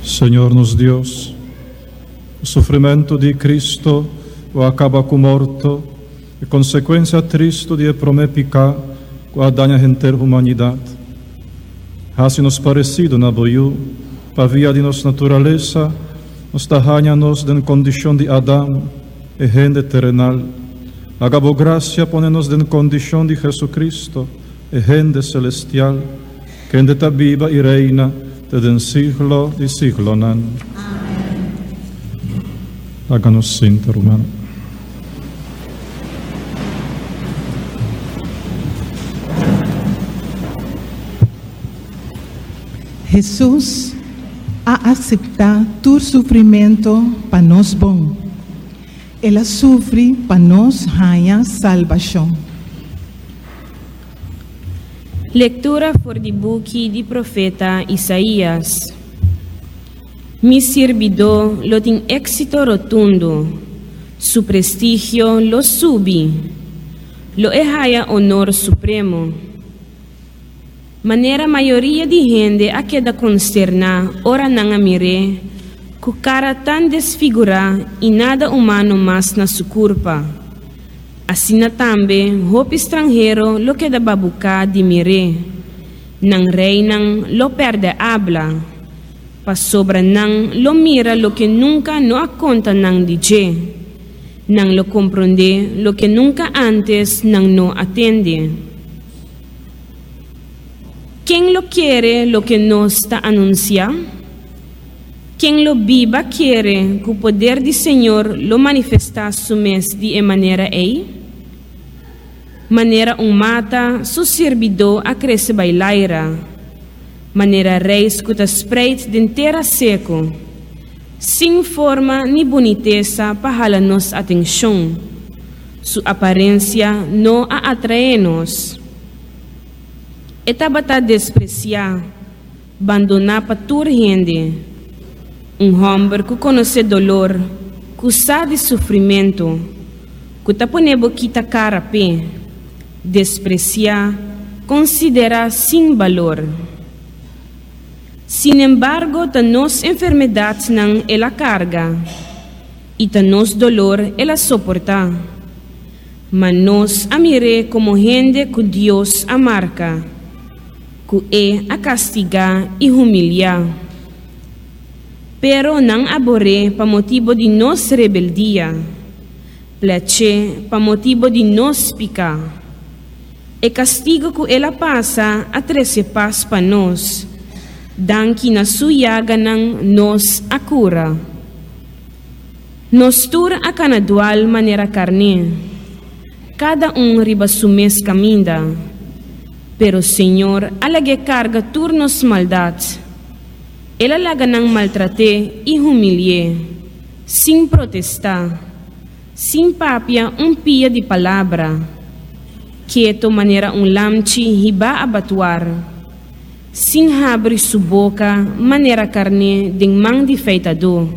Señor nos Dios, ku sufrimentu di Cristo bo a kaba ku morto, e konsekuensia tristu di e promé piká ku a daña henter humanidat. Hasi nos paresido na bo Yu, pa via di nos naturalesa nos ta haña nos den kondishon di Adam, e hende terenal. Laga bo grasia pone nos den kondishon di Jesucristo, e hende selestial, kende ta biba i reina te den siglo di siglonan. Laga nos sinta, ruman. Hesus a aseptá tur sufrimentu pa nos bon. El a sufri pa nos haña salbashon. Lektura for di buki di profeta Isaías. Mi sirbidó lo tin éksito rotundo, su prestigio lo subi, lo e haya onor supremo. Manera mayoria di hende a keda konsterná ora nan a mir'é ku kara tan desfigurá i nada humano mas na su kurpa, asina tambe hopi stranhero lo keda babuká di mir'é. Nan reinan lo pèrdè abla, pasobra nan lo mira loke nunka no a konta nan di dje. Nan lo komprondé loke nunka ántes nan no a tende. Ken lo kere loke nos ta anunsiá? Ken lo biba kere ku poder di Señor lo manifestá su mes di e manera ei? Manera un mata, su sirbidó a krese bai laira, manera reis ku ta spreit den tera seku, sin forma ni bunitesa pa hala nos atenshon. Su aparensia no a atraé nos. E tabata despresiá, bandoná pa tur hende. Un hòmber ku konosé dolor, ku sa di sufrimentu, ku ta pone bo kita kara p'e, despresiá, konsiderá sin balor. Sinembargo ta nos enfermedatnan el a karga. I ta nos dolor el a soportá. Ma nos a mir'é komo hende ku Dios a marka, ku e a kastigá i humiliá. Pero nan a bor'é pa motibu di nos rebeldia, plèch'é pa motibu di nos piká. E kastigu ku el a pasa a trese pas pa nos, danki na su yaganan nos a kura. Nos tur a kana dual manera karné, kada un riba su mes kaminda, pero Señor a lag'é karga tur nos maldat. El a laga nan maltrat'é i humili'é, sin protestá, sin papia un pia di palabra, keto manera un lamchi hibá abatuar. Sin habri su boka manera karné den man di feitadó.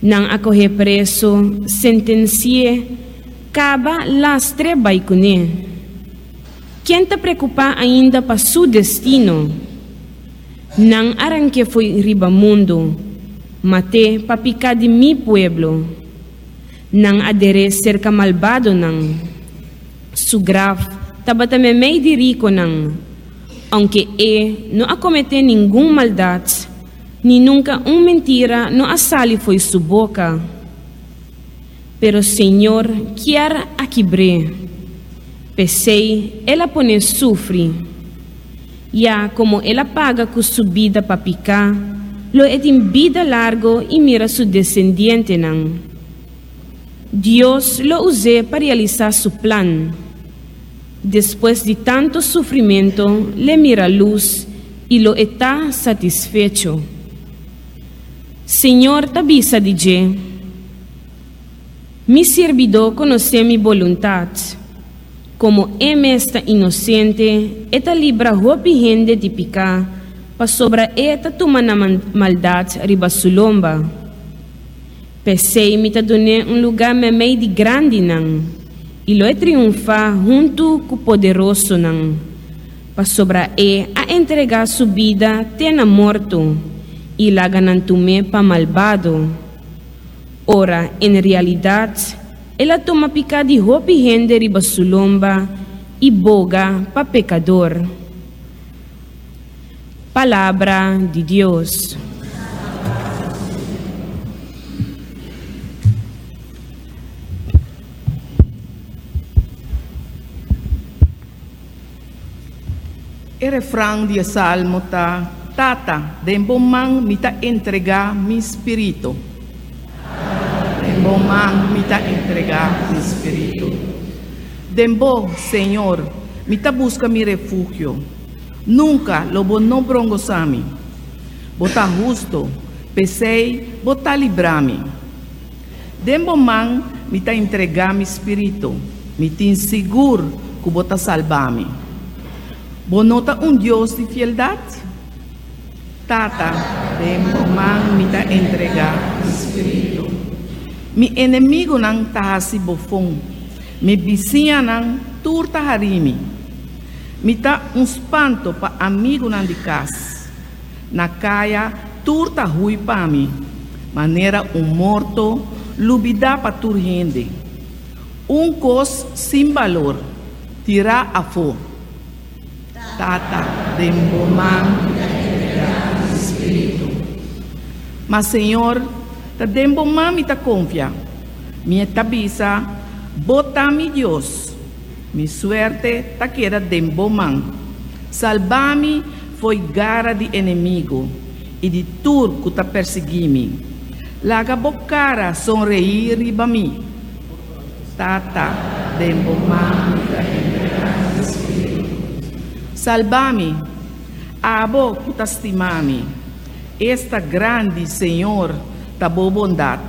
Nan a kohé preso, sentensi'é, kaba lastr'é bai kuné. Ken ta preokupá ainda pa su destino? Nan a rank'é fo'i riba mundu, mat'é pa piká di mi pueblo. Nan a der'é serka malbadonan. Su graf tabata meimei di rikonan, ounke e no a kometé ningun maldat, ni nunka un mentira no a sali fo'i su boka. Pero Señor kier a kibr'é, p'esei el a pon'é sufri. Ya komo el a paga ku su bida pa piká, lo e tin bida largo i mira su desendientenan. Dios lo us'é pa realisá su plan. Despues di tantu sufrimentu l'e mira lus i lo e ta satisfecho. Señor ta bisa di dje, Mi sirbidó konosé mi boluntat. Komo e mes ta inosente, e ta libra hopi hende di piká, pasobra e ta tuma nan maldat riba su lomba. P'esei mi ta dun'é un lugá meimei di grandinan, i lo e triunfá huntu ku poderosonan, pasobra e a entregá su bida te na morto, i laga nan tum'é pa malbado, ora en realidat el a tuma piká di hopi hende riba su lomba i boga pa pekador. Palabra di Dios. E refran di e salmo ta, Tata, den bo man mi ta entregá mi spiritu. Tata, den bo man mi ta entregá mi spiritu. Den bo, Señor, mi ta buska mi refugio. Nunka lo bo no brongosá mi. Bo ta husto, p'esei bo ta librá mi. Den bo man mi ta entregá mi spiritu, mi tin sigur ku bo ta salbá mi. Bo no ta un Dios di fieldat? Tata, den bo man mi ta entregá mi spiritu. Mi enemigunan ta hasi bofon, mi bisiñanan tur ta harí mi. Mi ta un spanto pa amigunan di kas. Na kaya tur ta hui pa mi, manera un morto lubidá pa tur hende. Un kos sin balor, tirá afó. Tata, den bo man mi ta entregá mi spiritu. Ma Señor, ta den bo man mi ta konfia. Mi ta bisa, Bo ta mi Dios. Mi suerte ta keda den bo man. Salba mi fo'i gara di enemigo i di tur ku ta persiguí mi. Laga bo kara sonreí riba mi. Tata, den bo man mi ta entregá mi spiritu. Salba mi, abo ku ta stima mi. Esta grandi, Señor, ta bo bondat.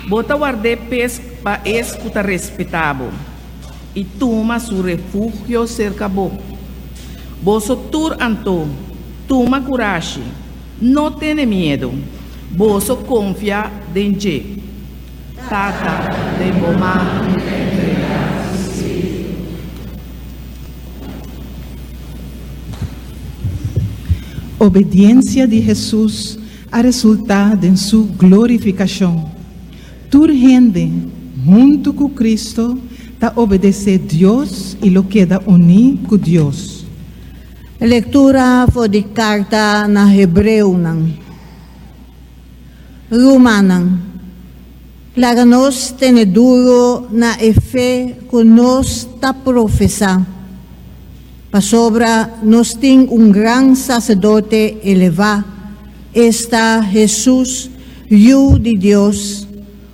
Bo ta ward'é pes pa es ku ta respetá bo i tuma su refugio serka bo. Boso tur anto, tuma kurashi, no tene miedu, boso konfia den dje. Tata, den bo man mi ta entregá mi spiritu. Obediensia di Hesus a resultá den su glorifikashon. Tur hende, huntu ku Kristo, ta obedesé Dios i lo keda uní ku Dios. Lektura for di Karta na Hebreonan. Rumannan, laga nos tene duro na e fe ku nos ta profesá, pasobra nos tin un gran saserdote elevá, esta Hesus, Yu di Dios,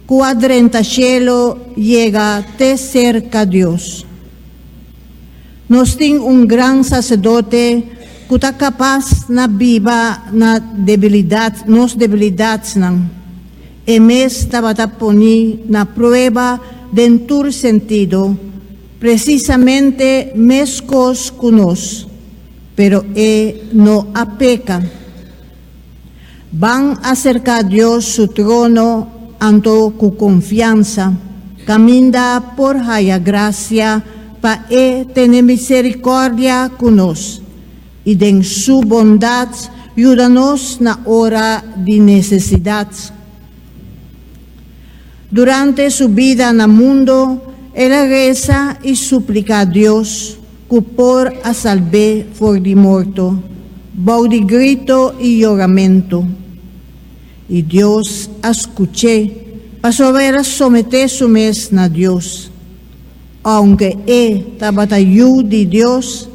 ku a drenta shelu yega te serka Dios. Nos tin un gran saserdote ku ta kapas na biba na debilidat nos debilidatnan. E mes tabata poní na prueba den tur sentido, presisamente meskos ku nos, pero e no a peka. Ban aserká Dios su trono anto ku konfiansa, kaminda por haya grasia pa E tene miserikòrdia ku nos i den Su bondat yuda nos na ora di nesesidat. Durante Su bida na mundo, El a resa i supliká Dios ku por a salb'é for di morto, bou di grito i yoramentu. I Dios a skuch'é, pasobra el a someté su mes na Dios. Ounke e tabata Yu di Dios,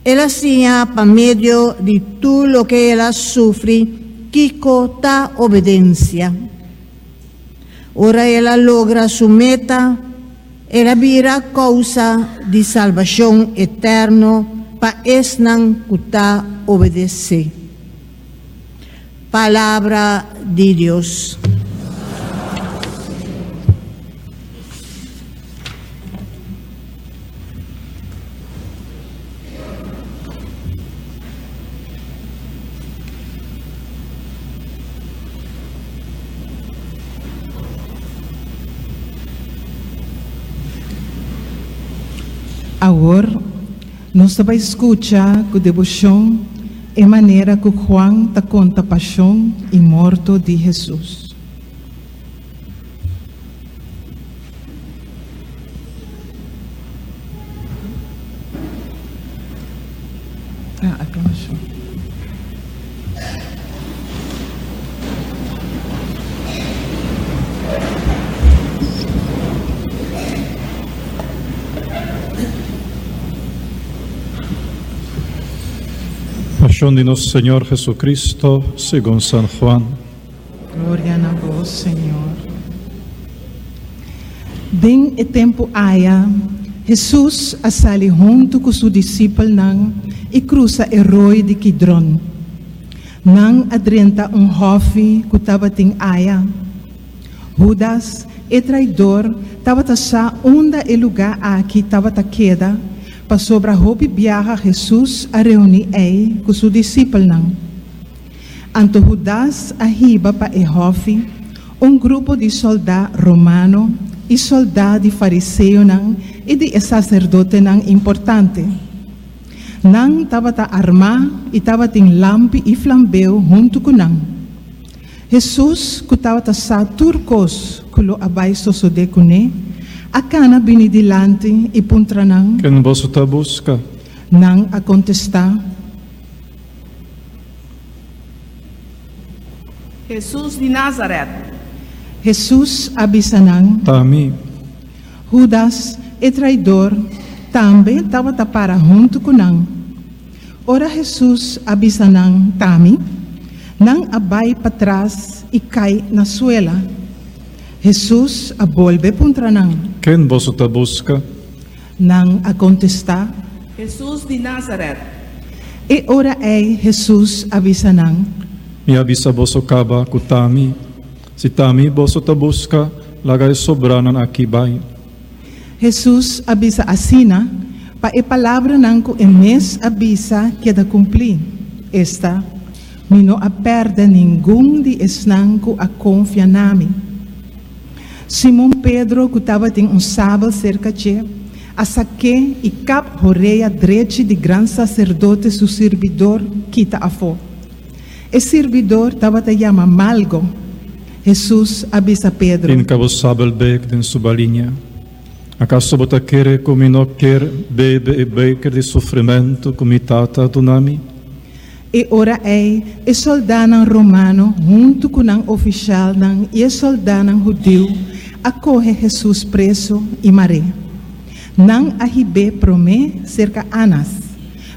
el a siña pa medio di tur loke el a sufri kiko ta obedensia. Ora el a logra su meta, el a bira kousa di salbashon eterno pa esnan ku ta obedesé. Palabra di Dios. Awor nos ta bai skucha ku deboshon. e manera ku Juan ta konta pashon i morto di Hesus. Pasión di nos Señor Jesucristo, segun San Juan. Gloria na bo, Señor. Den e tempu aya, Hesus a sali huntu ku su disipelnan i krusa e roi di Kidron. Nan a drenta un hòfi ku tabatin aya. Hudas, e traidor, tabata sa unda e lugá aki tabata keda pasobra hopi biaha Hesus a reuní ei ku su disipelnan. Anto Hudas a hiba pa e hòfi un grupo di sòldá romano i sòldá di fariseonan i di e saserdotenan importante. Nan tabata armá i tabatin lampi i flambeu huntu ku nan. Hesus, ku tabata sa tur kos ku lo a bai sosodé kuné, a kana bini dilanti i puntra nan. Ken boso ta buska? Nan a kontestá. Hesus di Nazaret. Hesus a bisa nan. Ta mi. Hudas, e traidor, tambe tabata para huntu ku nan. Ora Hesus a bisa nan, Ta mi, nan a bai patras i kai na suela. Hesus a bolbe puntra nan. Ken boso ta buska? Nan a kontestá. Hesus di Nazaret. E ora ei Hesus a bisa nan. Mi a bisa boso kaba ku ta mi. Si ta mi boso ta buska, laga e sobranan aki bai. Hesus a bisa asina pa e palabranan ku e mes a bisa keda kumplí, esta, Mi no a pèrdè ningun di esnan ku a konfia na mi. Simon Pedro, ku tabatin un sabel serka dje, a sak'é i kap horea drechi di gransaserdote su sirbidor kita afó. E sirbidor tabata yama Malgo. Hesus a bisa Pedro. Hinka bo sabel bek den su baliña. Akaso bo ta kere ku mi no kier bebe e beker di sufrimentu ku mi Tata a duna mi? E ora ei e sòldánan romano huntu ku nan ofishalnan i e sòldánan hudiu a kohe Hesus preso i mar'é. Nan a hib'é promé serka Anas,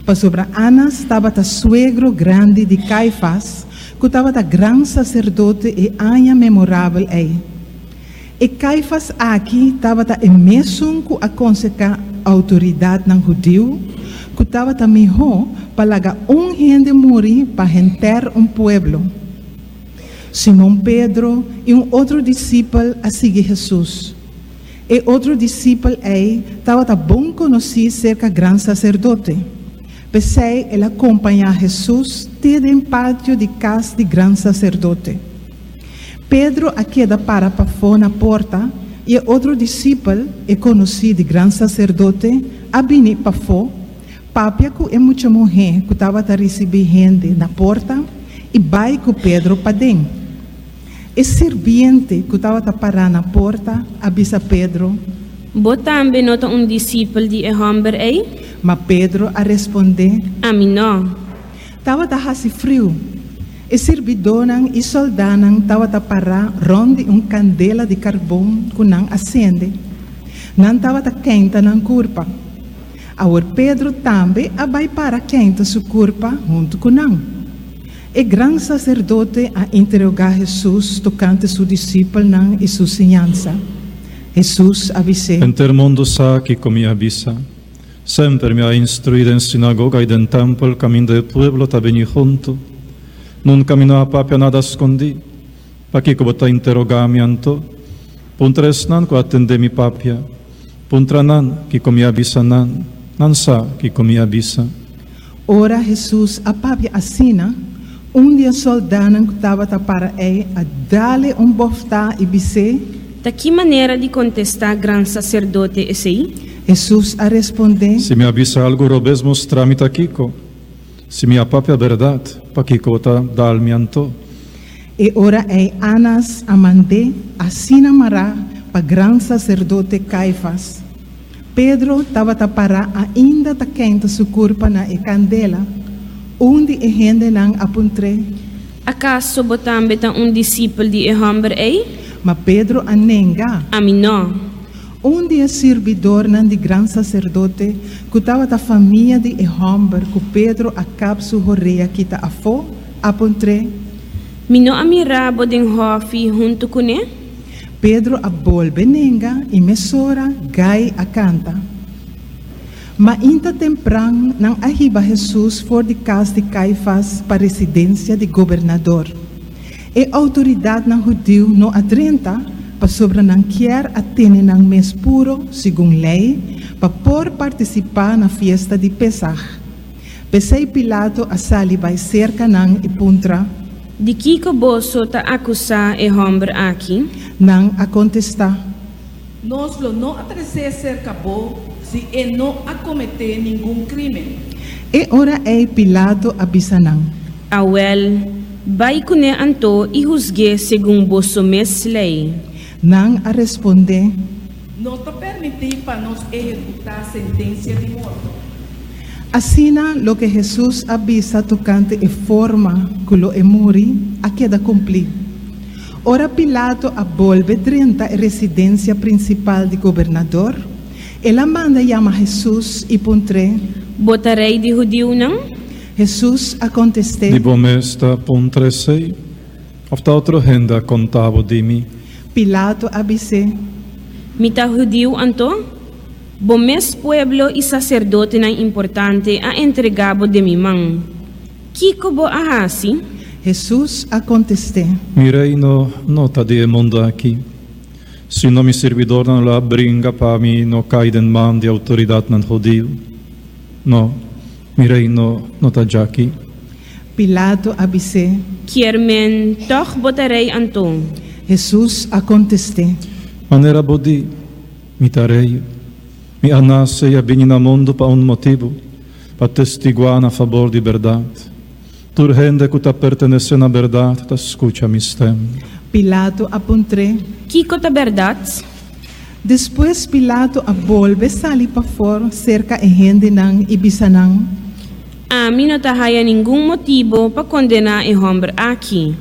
pasobra Anas tabata suegro grandi di Kaifas, ku tabata gran saserdote e aña memorabel ei. E Kaifas aki tabata e mesun ku a konseká outoridatnan hudiu ku tabata mihó pa laga un hende muri pa henter un pueblo. Simon Pedro i un otro disipel a sigui Hesus. E otro disipel ei tabata bon konosí serka gransaserdote. P'esei el a kompañá Hesus te den patio di kas di gransaserdote. Pedro a keda para pafó na porta, i e otro disipel, e konosí di gransaserdote, a bini pafó, papia ku e mucha muhé ku tabata risibí hende na porta i bai ku Pedro paden. E sirbiente ku tabata pará na porta a bisa Pedro. Bo tambe no ta un disipel di e hòmber ei? Ma Pedro a respondé. Ami nò. Tabata hasi friu. E sirbidónan i sòldánan tabata pará rònt di un kandela di karbon ku nan a sende. Nan tabata keinta nan kurpa. Awor Pedro tambe a bai para keinta su kurpa huntu ku nan. E gran saserdote a interogá Hesus tokante su disipelnan i su siñansa. Hesus a bis'é. Henter mundu sa kiko mi a bisa. Semper mi a instruí den sinagoga i den tèmpel kaminda e pueblo ta bini huntu. Nunka mi no a papia nada skondí. Pakiko bo ta interogá mi anto? Puntra esnan ku a tendé mi papia. Puntra nan kiko mi a bisa nan. Nan sa kiko mi a bisa. Ora Hesus a papia asina, un di e sòldánan ku tabata para ei a dal-e un bòftá i bis'é. Ta ki manera di kontestá gransaserdote esei? Hesus a respondé. Si mi a bisa algu robes, mustra mi ta kiko. Si mi a papia bèrdat, pakiko bo ta dal mi anto? E ora ei Anas a mand'é asina mará pa gransaserdote Kaifas. Pedro tabata pará ainda ta keinta su kurpa na e kandela. Un di e hendenan a puntr'é. Akaso bo tambe ta un disipel di e hòmber ei? Ma Pedro a nenga. Ami nò. Un di e sirbidornan di gransaserdote, ku tabata famia di e hòmber ku Pedro a kap su horea kita afó, a puntr'é. Mi no a mira bo den hòfi huntu kuné? Pedro a bolbe nenga i mesora gai a kanta. Mainta tempran nan a hiba Hesus for di kas di Kaifas pa residensia di gobernador. E outoridatnan hudiu no a drenta pasobra nan kier a tene nan mes puro segun lei pa por partisipá na fiesta di Pesaj. P'esei Pilato a sali bai serka nan i puntra. Di kiko boso ta akusá e hòmber aki? Nan a kontestá. Nos lo no a tres'é serka bo si e no a kometé ningun krímen. E ora ei Pilato a bisa nan. Awèl, bai kuné anto i husg'é segun boso mes lei. Nan a respondé. No ta permití pa nos ehekutá sentensia di morto. Asina loke Hesus a bisa tokante e forma ku lo e muri a keda kumplí. Ora Pilato a bolbe drenta e residensia prinsipal di gobernador, el a manda yama Hesus i puntr'é. Bo ta rei di hudiunan? Hesus a kontest'é. Di bo mes ta puntra esei, òf ta otro hende a konta bo di mi? Pilato a bis'é. Mi ta hudiu anto? Bo mes pueblo i saserdotenan importante a entregá bo den mi man. Kiko bo a hasi? Hesus a kontest'é. Mi reino no ta di e mundu aki. Si no mi sirbidornan lo a bringa pa mi no kai den man di outoridatnan hudiu. No, mi reino no ta djaki. Pilato a bis'é. Kier men tòg bo ta rei anto? Hesus a kontest'é. Manera bo di, Mi ta rei. Mi a nase i a bini na mundu pa un motibu, pa testiguá na fabor di bèrdat. Tur hende ku ta pertenesé na bèrdat ta skucha mi stèm. Pilato a puntr'é. Kiko ta bèrdat? Despues Pilato a bolbe sali pafor serka e hendenan i bisa nan. Ami no ta haya ningun motibu pa kondená e hòmber aki.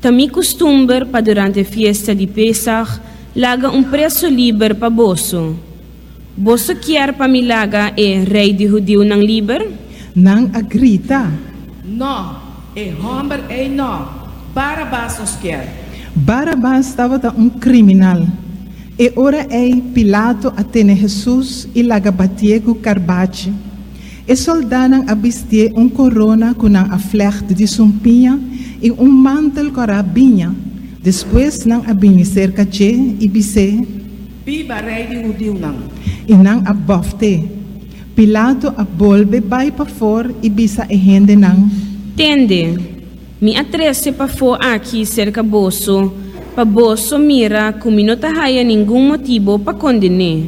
Ta mi kustumber pa durante fiesta di Pesaj laga un preso liber pa boso. Boso kier pa mi laga e Rei di hudiunan liber? Nan a grita. No, e hòmber ei no! Barabas nos kier! Barabas tabata un kriminal. E ora ei Pilato a tene Hesus i laga batié ku karbachi. E sòldánan a bistié un korona ku nan a flègt di sumpiña i un mantel kòrá biña. Despues nan a bini serka dje i bis'é. Biba Rei di hudiunan! I nan a bòft'é. Pilato a bolbe bai pafor i bisa e hendenan. Tende, mi a trese pafó aki serka boso, pa boso mira ku mi no ta haya ningun motibo pa konden'é.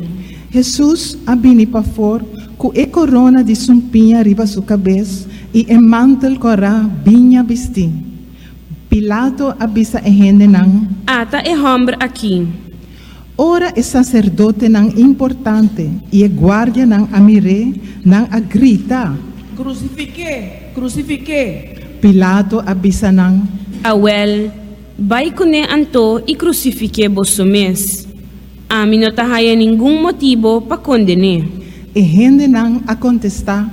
Hesus a bini pafor ku e korona di sumpiña riba su kabes i e mantel kòrá biña bistí. Pilato a bisa e hendenan. Ata e hòmber akí! Ora e saserdotenan importante i e guardianan a mir'é, nan a grita. Krusifik'é! Krusifik'é! Pilato a bisa nan. Awèl, bai kuné anto i krusifik'é boso mes. Ami no ta haya ningun motibo pa konden'é. E hendenan a kontestá.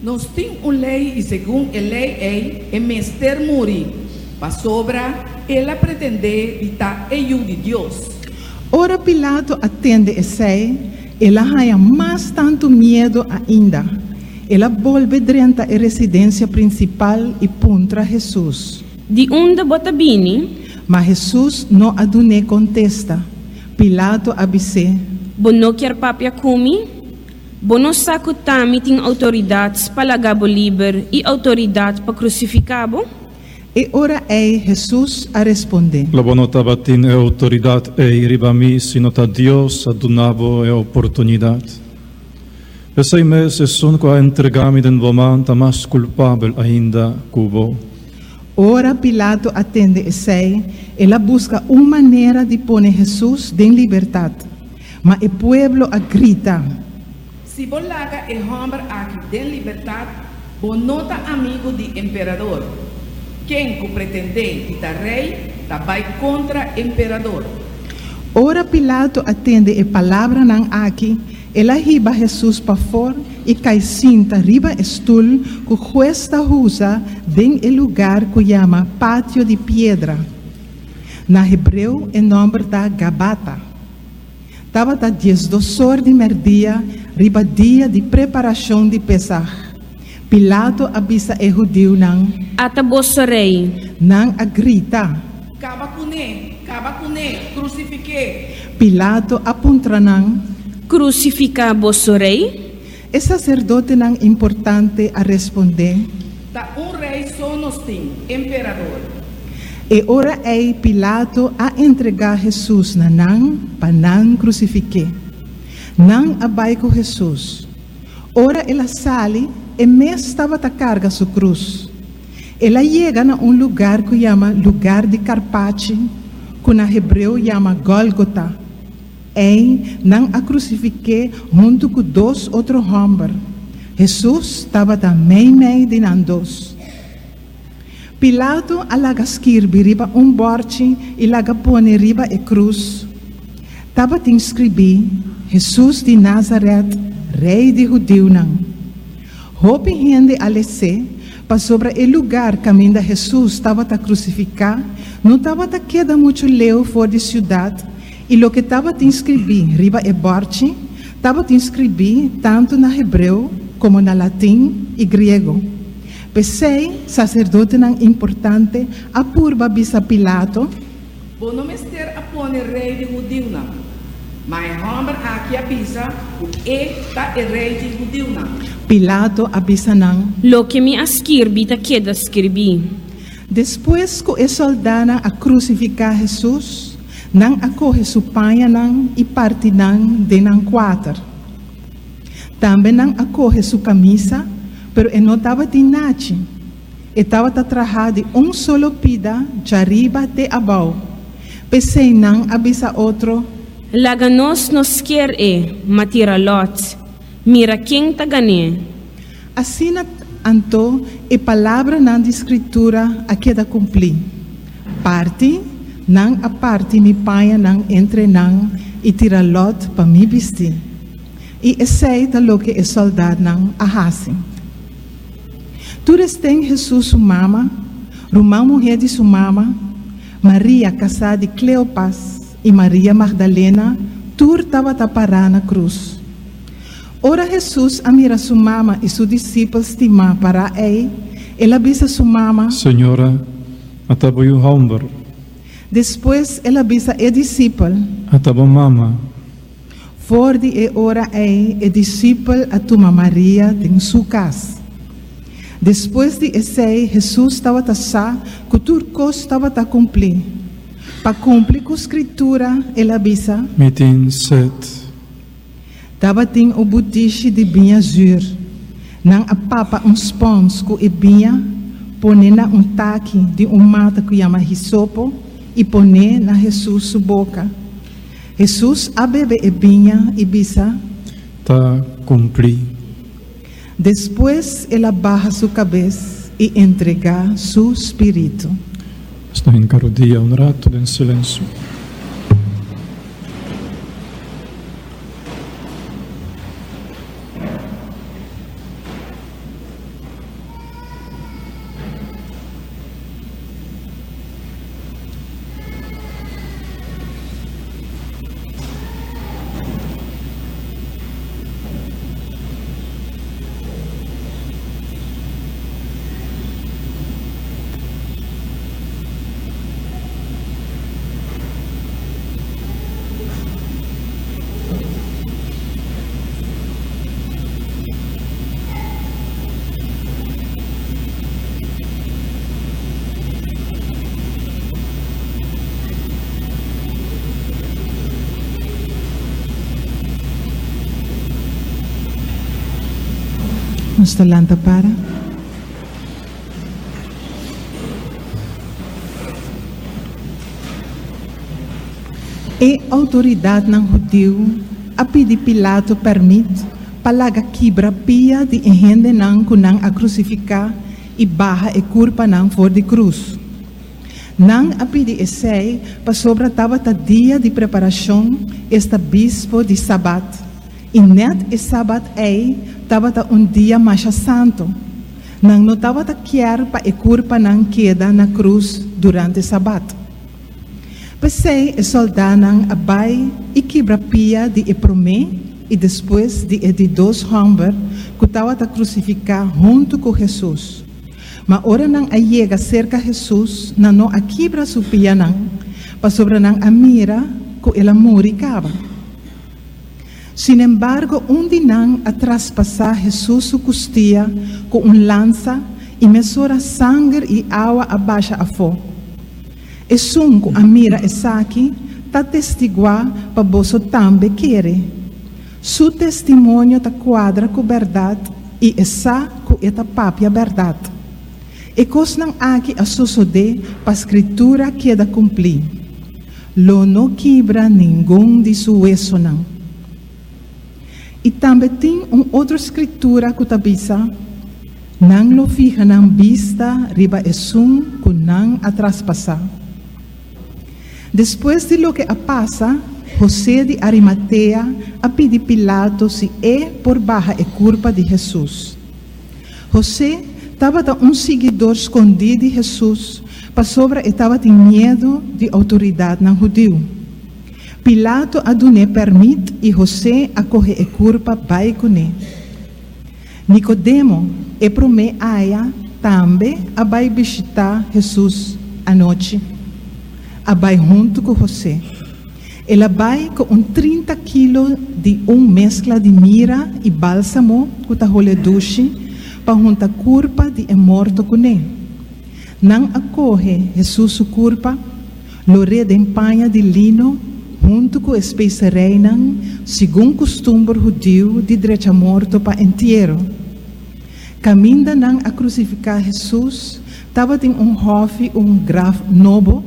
Nos tin un lei i segun e lei ei e mester muri, pasobra el a pretendé di ta e Yu di Dios. Ora Pilato a tende esei, el a haña mas tantu miedu ainda. El a bolbe drenta e residensia prinsipal i puntra Hesus. Di unda bo ta bini? Ma Hesus no a dun'é kontesta. Pilato a bis'é. Bo no kier papia ku mi? Bo no sa ku t'ami tin outoridat pa laga bo liber i outoridat pa krusifiká bo? E ora ei Hesus a respondé. Lo bo no tabatin e outoridat ei riba mi si no ta Dios a duna bo e oportunidat. P'esei mes esun ku a entregá mi den bo man ta mas kulpabel ainda ku bo. Ora Pilato a tende esei, el a buska un manera di pone Hesus den libertat. Ma e pueblo a grita. Si bo laga e hòmber aki den libertat, bo no ta amigu di emperador. Ken ku pretendé di ta rei ta bai kontra emperador. Ora Pilato a tende e palabranan aki, el a hiba Hesus pafor i kai sinta riba e stul ku hues ta usa den e lugar ku yama Patio di Piedra. Na hebreu e nòmber ta Gabata. Tabata diesdosor di mèrdia riba dia di preparashon di Pesaj. Pilato a bisa e hudiunan. Ata boso rei! Nan a grita. Kaba kuné! Kaba kuné! Krusifik'é! Pilato a puntra nan. Krusifiká boso rei? E saserdotenan importante a respondé. Ta un rei so nos tin, emperador. E ora ei Pilato a entregá Hesus na nan pa nan krusifik'é. Nan a bai ku Hesus. Ora el a sali, e mes tabata karga su krus. El a yega na un lugar ku yama Lugar di Karpachi, ku na hebreo yama Gólgota. Ei nan a krusifik'é huntu ku dos otro hòmber. Hesus tabata meimei di nan dos. Pilato a laga skirbi riba un bòrchi i laga pone riba e krus. Tabatin skribí, Hesus di Nazarèt, Rei di hudiunan. Hopi hende a les'é, pasobra e lugar kaminda Hesus tabata krusifiká no tabata keda muchu leu for di siudat I loke tabatin skribí riba e bòrchi tabatin skribí tantu na hebreo komo na latin i griego. P'esei, saserdotenan importante a purba bisa Pilato. Bo no mester a pone rei di hudiunan, ma e hòmber aki a bisa ku e ta e rei di hudiunan. Pilato a bisa nan. Loke mi a skirbi ta keda skirbí. Despues ku e sòldánan a krusifiká Hesus, nan a kohe su pañanan i parti nan den nan kuater. Tambe nan a kohe su kamisa, pero e no tabatin nachi. E tabata trahá di un solo pida djariba te abou. P'esei nan a bisa otro. Laga nos no sker e, ma tira lòt, mira ken ta gan'é. Asina anto e palabranan di Skritura a keda kumplí, Parti, nan a parti mi pañanan entre nan i tira lòt pa mi bistí. I esei ta loke e sòldatnan a hasi. Tur esten Hesus su mama, ruman muhé di su mama, Maria kasá di Kleopas i Maria Magdalena tur tabata pará na krus. Ora Hesus a mira su mama i su disipel stimá pará ei, el a bisa su mama. Señora, ata bo yu hòmber. Despues el a bisa e disipel. Ata bo mama. For di e ora ei e disipel a tuma Maria den su kas. Despues di esei Hesus tabata sa ku tur kos tabata kumplí. Pa kumpli ku Skritura el a bisa. Mi tin set. Tabatin un butishi di biña zür. Nan a papa un spons ku e biña, pone na un taki di un mata ku yama hisopo i pon'é na Hesus su boka. Hesus a bebe e biña i bisa. Ta kumplí. Despues el a baha su kabes i entregá su spiritu. Nos ta hinka rodia un ratu den silensio. Nos ta lanta para. E outoridatnan hudiu a pidi Pilato pèrmit pa laga kibra pia di e hendenan ku nan a krusifiká i baha e kurpanan for di krus. Nan a pidi esei pasobra tabata dia di preparashon, esta bispo di sabat, i nèt e sabat ei tabata un dia masha santu. Nan no tabata kier pa e kurpanan keda na krus durante sabat. P'esei e sòldánan a bai i kibra pia di e promé i despues di e di dos hòmber ku tabata krusifiká huntu ku Hesus. Ma ora nan a yega serka Hesus, nan no a kibra su pianan, pasobra nan a mira ku el a muri kaba. Sinembargo, un di nan a traspasá Hesus su kustia ku un lansa i mesora sanger i awa a basha afó. Esun ku a mira esaki ta testiguá pa boso tambe kere. Su testimonio ta kuadra ku bèrdat i e sa ku e ta papia bèrdat. E kosnan aki a sosodé pa Skritura keda kumplí. Lo no kibra ningun di su wesonan. I tambe tin un otro skritura ku ta bisa, Nan lo fiha nan bista riba esun ku nan a traspasá. Despues di loke a pasa, Hosé di Arimatea a pidi Pilato si e por baha e kurpa di Hesus. Hosé tabata un siguidor skondí di Hesus pasobra e tabatin miedu di outoridatnan hudiu. Pilato a dun'é pèrmit i Hosé a kohe e kurpa bai kuné. Nikodemo, e promé aya, tambe a bai bishitá Hesus anochi. A bai huntu ku Hosé. El a bai ku un 30 kilo di un meskla di mira i bálsamo ku ta hole dushi pa hunta kurpa di e morto kuné. Nan a kohe Hesus su kurpa, lor'é den paña di lino huntu ku e spesereinan segun kustumber hudiu di drecha morto pa entiero. Kaminda nan a krusifiká Hesus tabatin un hòfi un graf nobo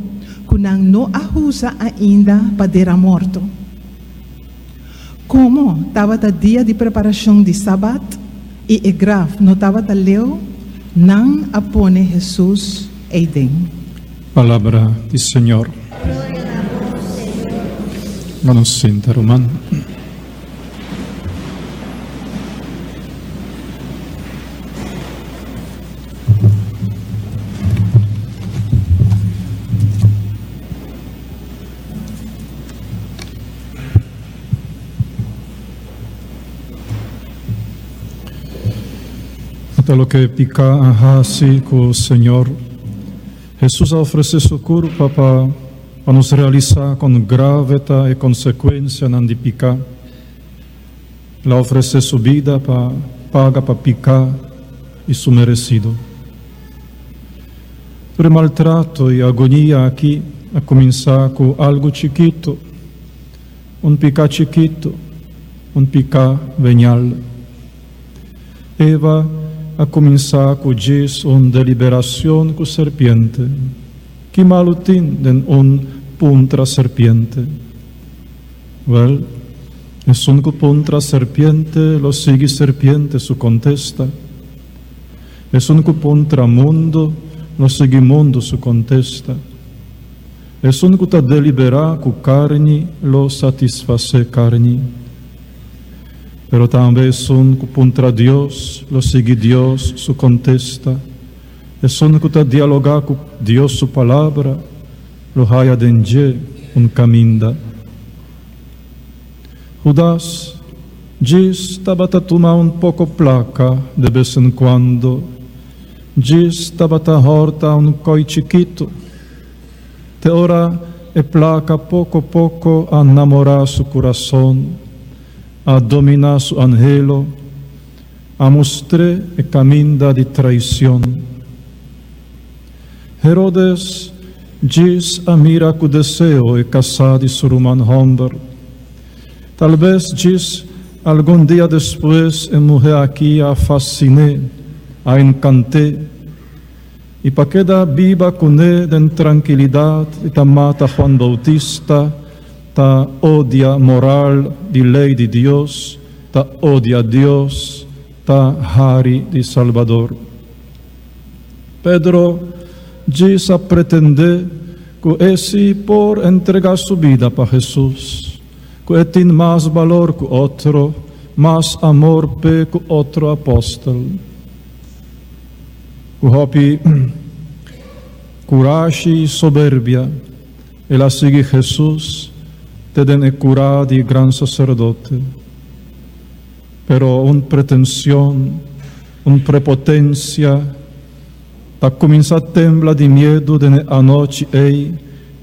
ku nan no a usa ainda pa dera morto. Komo tabata dia di preparashon di Sabat i e graf no tabata leu, nan a pone Hesus eiden. Palabra di Señor. Lo nos sinta, ruman. Ta loke piká a hasi ku Señor. Hesus a ofresé su kurpa pa pa nos realisá kon grave ta e konsekuensianan di piká. El a ofresé su bida pa paga pa piká i su meresido. Tur e maltrato i agonia aki a kuminsá ku algu chikitu, un piká chikitu, un piká venial. Eva a kuminsá ku djis un deliberashon ku serpiente. Ki malu tin den un puntra serpiente? Wèl, esun ku puntra serpiente lo sigui serpiente su kontesta. Esun ku puntra mundu lo sigui mundu su kontesta. Esun ku ta deliberá ku karni lo satisfasé karni. Pero tambe esun ku puntra Dios lo sigui Dios su kontesta. Esun ku ta dialogá ku Dios su Palabra lo haya den dje un kaminda. Hudas djis tabata tuma un poko plaka de bes en kuando, djis tabata hòrta un koi chikitu, te ora e plaka poko poko a namorá su kurason, a dominá su anhelo, a mustr'é e kaminda di traishon. Herodes djis a mira ku deseo e kasá di su ruman hòmber. Talbes djis algun dia despues e muhé aki a fasin'é, a enkant'é, i pa keda biba kuné den trankilidat e ta mata Juan Boutista, ta odia moral di lei di Dios, ta odia Dios, ta hari di Salbador. Pedro djis a pretendé ku e si por entregá su bida pa Hesus, ku e tin mas balor ku otro, mas amor p'e ku otro apòstel. Ku hopi kurashi i soberbia, el a sigui Hesus te den e kurá di e gran saserdote. Pero un pretension, un prepotencia ta cuminsa tembla di miedu den e anochi ei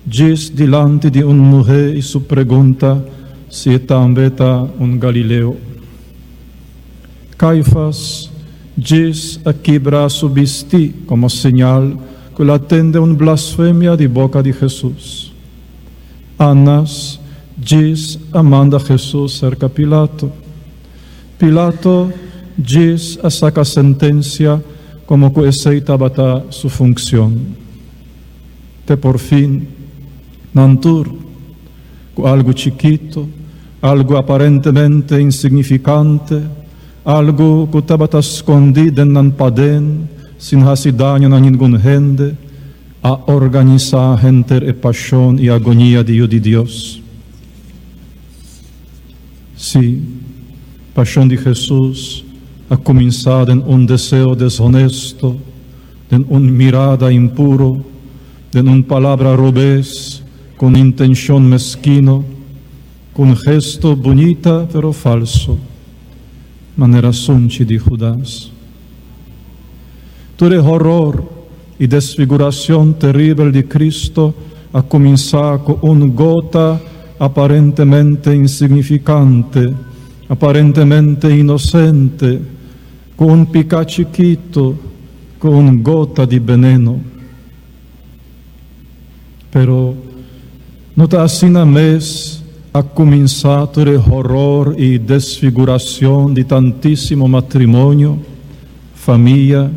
djis dilanti di un muhe i su pregunta si e tambe ta un Galileo. Caifas djis a kibra su bisti como señal cu el a tende un blasfemia di boca di Jesus. Annas djis a manda Hesus serka Pilato. Pilato djis a saka sentensia komo ku esei tabata su funkshon. Te por fin, nan tur, ku algu chikitu, algu aparentemente insignifikante, algu ku tabata skondí den nan paden sin hasi daño na ningun hende, A organisá henter e pashon i agonia di Yu di Dios. Sí, pashon di Hesus a kuminsá den un deseo deshonesto, den un mirada impuro, den un palabra robes ku un intenshon meskino, ku un gesto bunita pero falso, manera sunchi di Judas. Tur e horor i desfiguracion teribel di Cristo a cuminsá cu un gota aparentemente insignificante, aparentemente inocente, cu un picá chikitu, cu un gota di beneno. Pero no ta asina mes a cuminsá tur e horor i desfiguracion di tantísimo matrimonio, famia,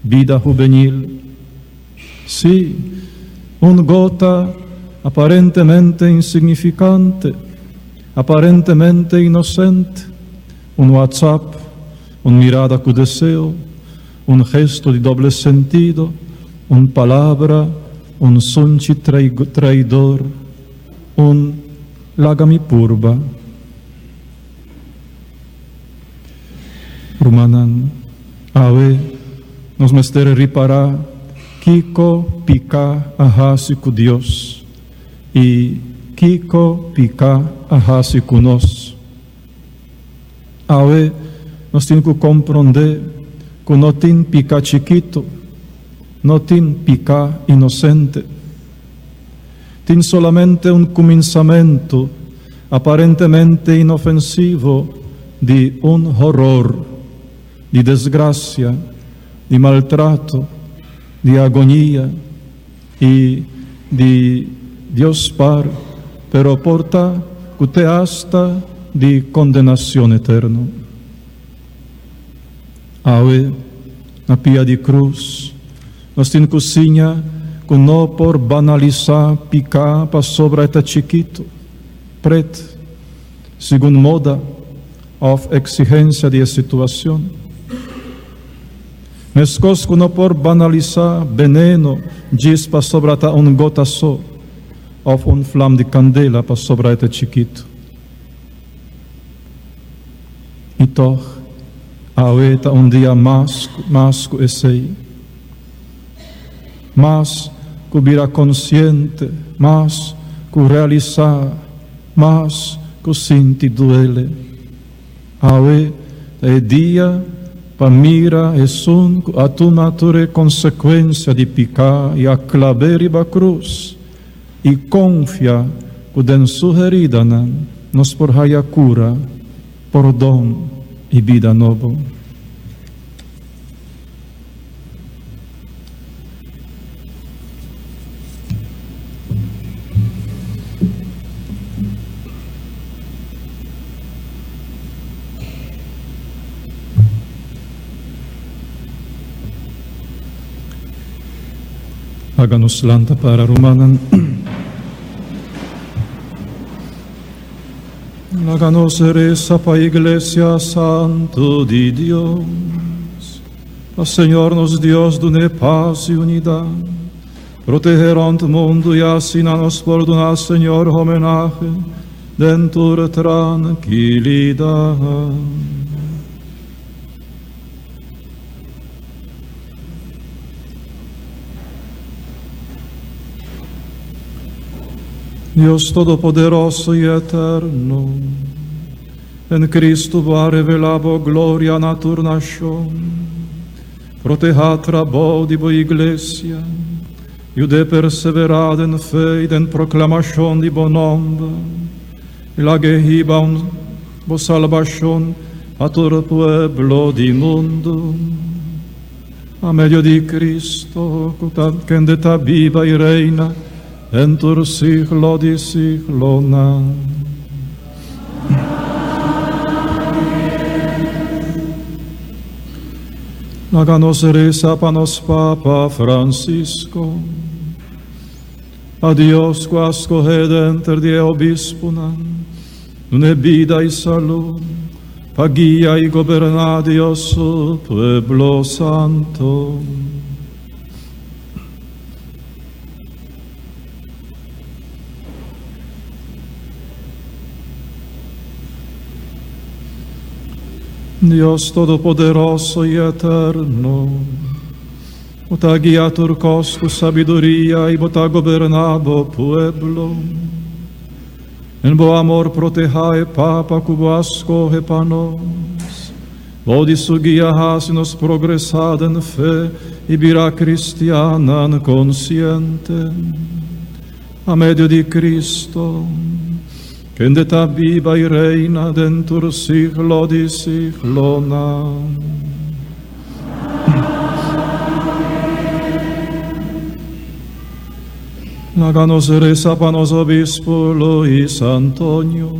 bida hubenil? Sí, un gota aparentemente insignificante, aparentemente inocente, un WhatsApp, un mirada cu deseo, Un gesto di doble sentido, un palabra, un sunchi traidor, un laga mi purba. Rumannan, awe nos mester ripará kiko piká a hasi ku Dios i kiko piká a hasi ku nos. Awe nos tin ku komprondé ku no tin piká chikitu, no tin piká inosente. Tin solamente un kuminsamentu aparentemente inofensivo di un horor, di desgrasia, di maltrato, di agonia i di Dios spar, pero por ta ku te asta di kondenashon eterno. Awe, na pia di krus, nos tin ku siña ku no por banalisá piká pasobra e ta chikitu, pret, segun moda òf eksigensia di e situashon. Meskos ku no por banalisá beneno djis pasobra ta un gota so òf un flam di kandela pasobra e ta chikitu. I tòg, awe ta un dia mas mas ku esei. Mas ku bira konsiente, mas ku realisá, mas ku sinti duele. Awe ta e dia pa mira esun ku a tuma tur e konsekuensia di piká i a klab'é riba krus, i konfia ku den su heridanan nos por haya kura, pordon i bida nobo. Laga nos lanta para rumannan. Laga nos resa pa Iglesia Santu di Dios. Pa Señor nos Dios dun'é pas i unidat, proteh'é rònt mundu i asina nos por duna Señor homenahe den tur trankilidat. Dios Todopoderoso i Eterno, den Cristo bo a revelá bo gloria na tur nashon. Protehá trabou di bo Iglesia, yud'é perseverá den fe i den proklamashon di bo nòmber, i lag'é hiba un bo salbashon pa tur pueblo di mundu. Pa medio di Cristo, ku ta kende ta biba i reina den tur siglo di siglonan. Laga nos resa pa nos Papa Francisco. Pa Dios ku a skohe denter di e obispunan, dun'e bida i salú, pa guia i goberná Dios su pueblo santo. Dios Todopoderoso i Eterno, Bo ta guia tur kos ku sabiduria i bo ta goberná bo pueblo. Den bo amor protehá e Papa ku bo a skohe pa nos. Bou di su guia hasi nos progresá den fe i bira kristiannan konsiente. Pa medio di Kristo, kende ta biba i reina den tur siglo di siglonan. Laga nos resa pa nos obispo Luis Antonio,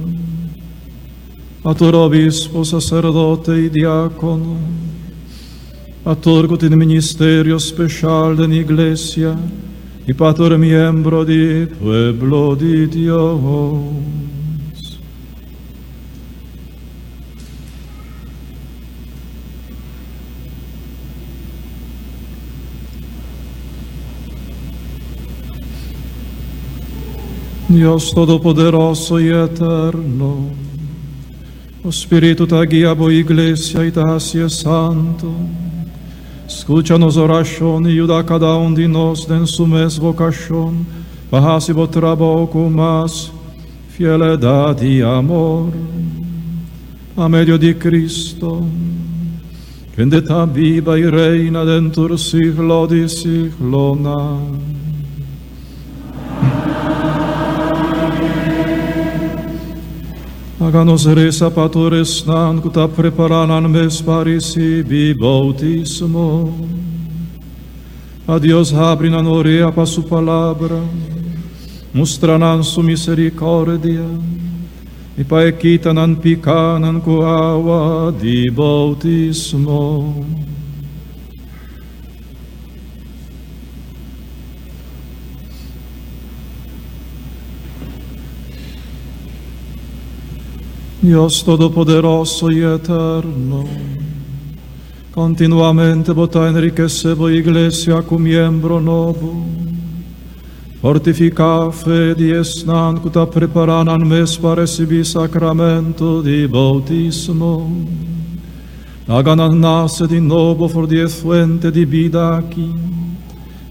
pa tur obispo, sacerdote y diácono, pa tur cu tin ministerio special den iglesia y pa tur miembro di pueblo di Dios. Dios Todopoderoso y Eterno, bo Spiritu ta guia bo Iglesia y ta hacié santo. Scucha nos oracion y yuda cada un di nos den su mes vocacion pa haci bo trabou cu mas Fieledat i amor, pa medio di Cristo, kende ta biba i reina den tur siglo di siglonan. Laga nos resa pa tur esnan ku ta prepará nan mes pa risibí boutismo. Pa Dios habri nan orea pa su palabra, mustra nan su misericordia, i pa e kita nan picanan cu awa di bautismo. Dios Todopoderoso i Eterno, Continuamente bo ta enriquece bo Iglesia cu miembro nobo. Fortifica fe di esnan cu ta prepara nan mes pa recibi sacramento di bautismo. Laga nan nace di nobo for di e fuente di bida aki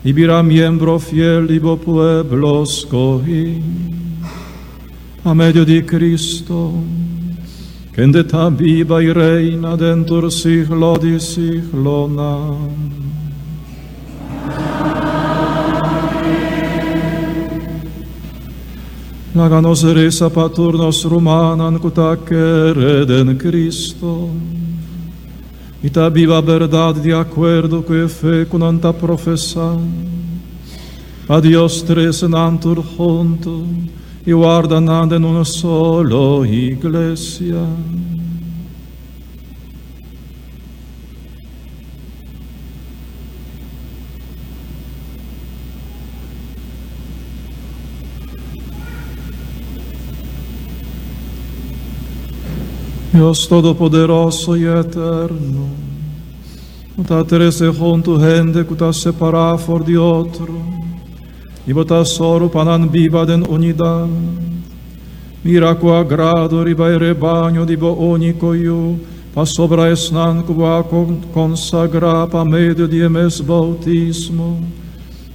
y bira miembro fiel di bo pueblo scogi. Pa medio di Cristo, kende ta biba i reina den tur siglo di siglonan. Laga nos resa pa tur nos rumannan ku ta kere den Cristo i ta biba berdad di akuerdo ku e fe ku nan ta profesá. Pa Dios trese nan tur huntu i warda nan den un solo iglesia. Dios Todopoderoso i Eterno, bo ta trese huntu hende ku ta separá for di otro, i bo ta sòru pa nan biba den unidat. Mira ku agrado riba e rebaño di bo úniko Yu, pasobra esnan ku bo a konsagrá pa medio di e mes boutismo,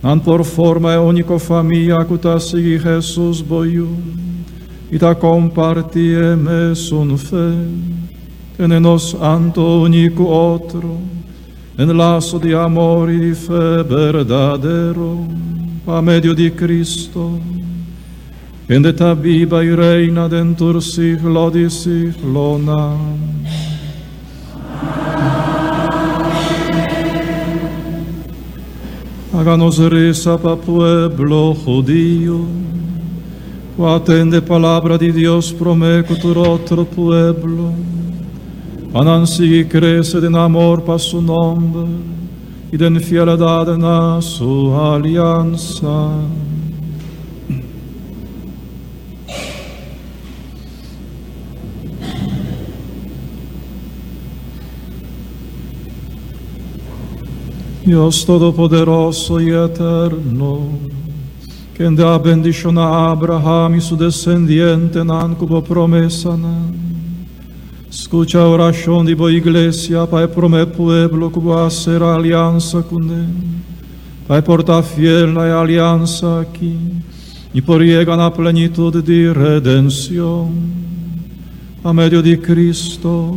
nan por forma e úniko famia ku ta sigui Hesus, bo Yu, i ta kompartí e mesun fe. Tene nos anto uní ku otro den laso di amor i di fe berdadero, pa medio di Cristo, kende ta biba i reina den tur siglo di siglonan. Haga nos resa pa pueblo hudiu, ku a tende palabra di Dios promé ku tur otro pueblo, pa nan sigui krese den amor pa su nòmber i den fieldat na su aliansa. Dios Todopoderoso i Eterno, kende a bendishoná Abraham i su desendientenan ku bo promesanan, skucha orashon di bo iglesia pa e promé pueblo ku bo a sera aliansa kuné, pa e por ta fiel na e aliansa aki. I por yega na plenitud di redencion, pa medio di Cristo,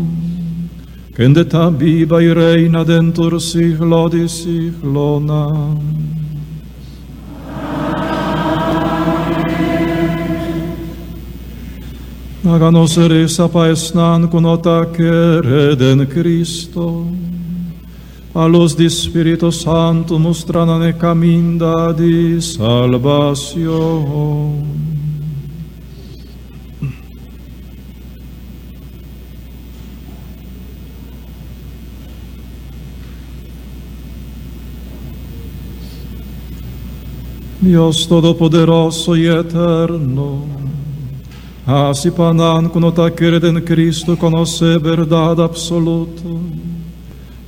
kende ta biba i reina den tur siglo di siglonan. Laga nos resa pa esnan ku no ta kere den Cristo. Pa lus di Spiritu Santu mustra nan e kaminda di salbacion. Dios Todopoderoso i Eterno, hasi pa nan ku no ta kere den Cristo konosé berdad absoluto.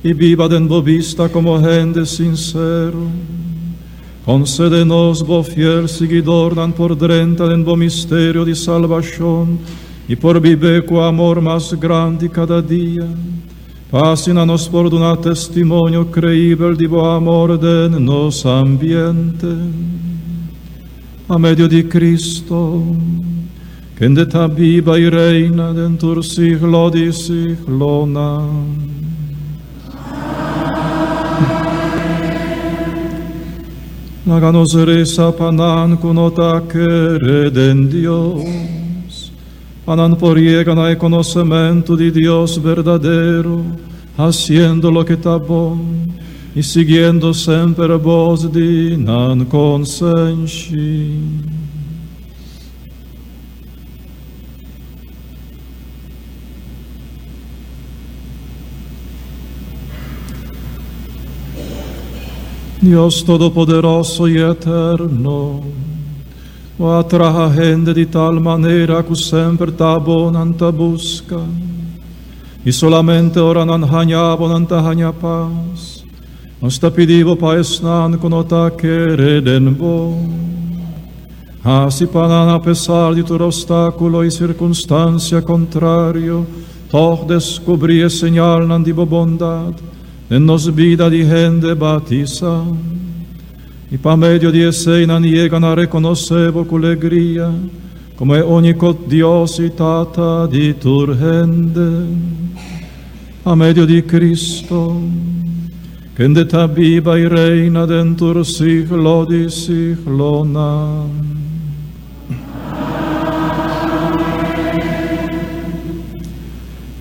I biba den bo bista komo hende sinsero. Konsede nos, bo fiel siguidornan, por drenta den bo misterio di salbashon i por bib'é ku amor mas grandi kada dia, pa asina nos por duna testimonio kreibel di bo amor den nos ambiente. Pa medio di Cristo, kende ta biba i reina den tur siglo di siglonan. Laga nos resa pa nan ku no ta kere den Dios, pa nan por yega na e konosementu di Dios berdadero, hasiendo loke ta bon i siguiendo semper bos di nan konsenshi. Dios Todopoderoso i Eterno, Bo a traha hende di tal manera ku semper ta Bo nan ta buska, i solamente ora nan haña Bo nan ta haña pas. Nos ta pidi Bo pa esnan ku no ta kere den Bo. Hasi pa nan apesar di tur obstákulo i sirkunstansia kontrario, tòg deskubrí e señalnan di bo bondat den nos bida di hende batisá, i pa medio di esei nan yega na rekonosé bo ku legria komo e úniko Dios i Tata di tur hende. Pa medio di Cristo, Kende ta biba i reina den tur siglo di siglonan.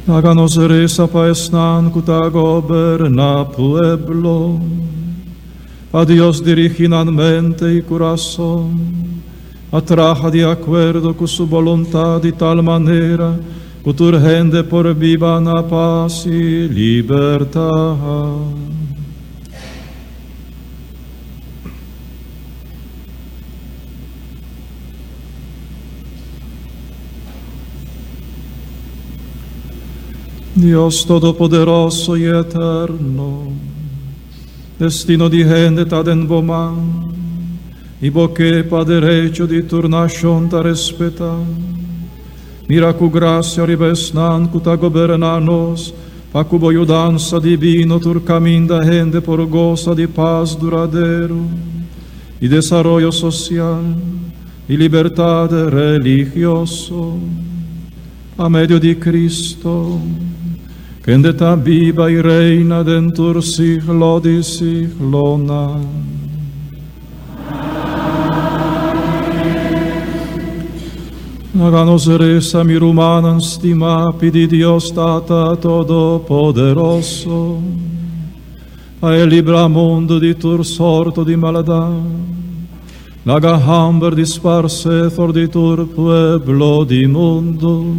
Laga nos resa pa esnan ku ta goberná pueblo, pa Dios dirigí nan mente i kurason, pa traha di akuerdo ku su boluntat di tal manera ku tur hende por biba na pas i libertat. Dios Todopoderoso i Eterno, destino di hende ta den Bo man, i Bo ke pa derecho di tur nashon ta respetá. Mira ku grasia riba esnan ku ta goberná nos, pa ku Bo yudansa dibino tur kaminda hende por gosa di pas duradero i desaroyo sosial i libertat religioso. Pa medio di Cristo, kende ta biba i reina den tur siglo di siglonan. Laga nos resa, mi rumannan stimá, pidi Dios Tata Todopoderoso, pa E libra mundu di tur sorto di maldat. Laga hamber disparsé for di tur pueblo di mundu.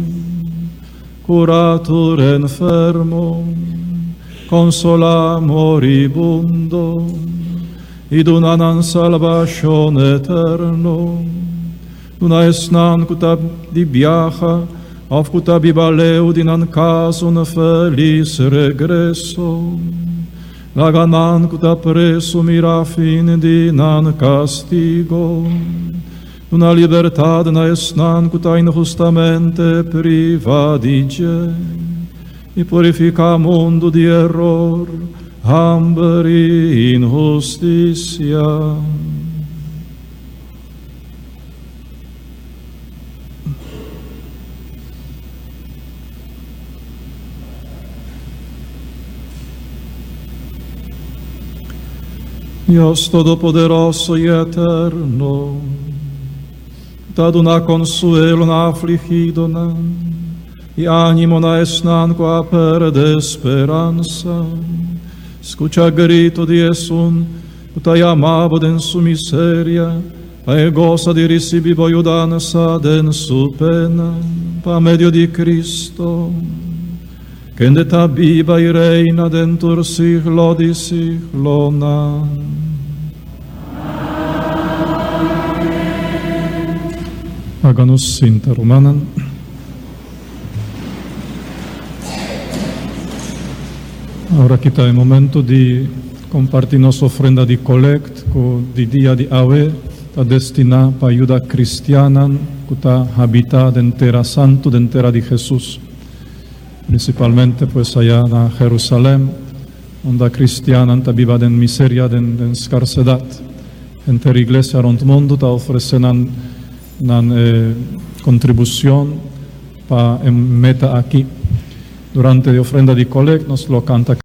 Kura tur enfermo, konsolá moribundo, i duna nan salbashon eterno. Duna esnan ku ta di biaha òf ku ta biba leu di nan kas un felis regreso. Laga nan ku ta presu mira fin di nan kastigo. Duna libertad na esnan ku ta inhustamente priva di dje, i purifiká mundu di eror, hamber i inhustisia. Dios Todopoderoso i Eterno, ta duna konsuelo na afligidonan i ánimo na esnan ku a pèrdè speransa. Skucha grito di esun ku ta yama bo den su miseria, Pa e gosa di risibi bo yudansa den su pena, pa medio di Cristo, kende ta biba i reina den tur siglo di siglonan. Laga nos sinta, rumannan. Ora aki ta e momento di comparti nos ofrenda di colect cu di dia di awe ta destina pa yuda cristiannan cu ta habita den Tera Santo, den Tera di Jesus. Principalmente pues aya na Jerusalem, unda cristiannan ta biba den miseria, den scarsedad. Henter iglesia rond mundo ta ofrece nan nan contribucion pa e meta aki. Durante e ofrenda di colect nos lo canta.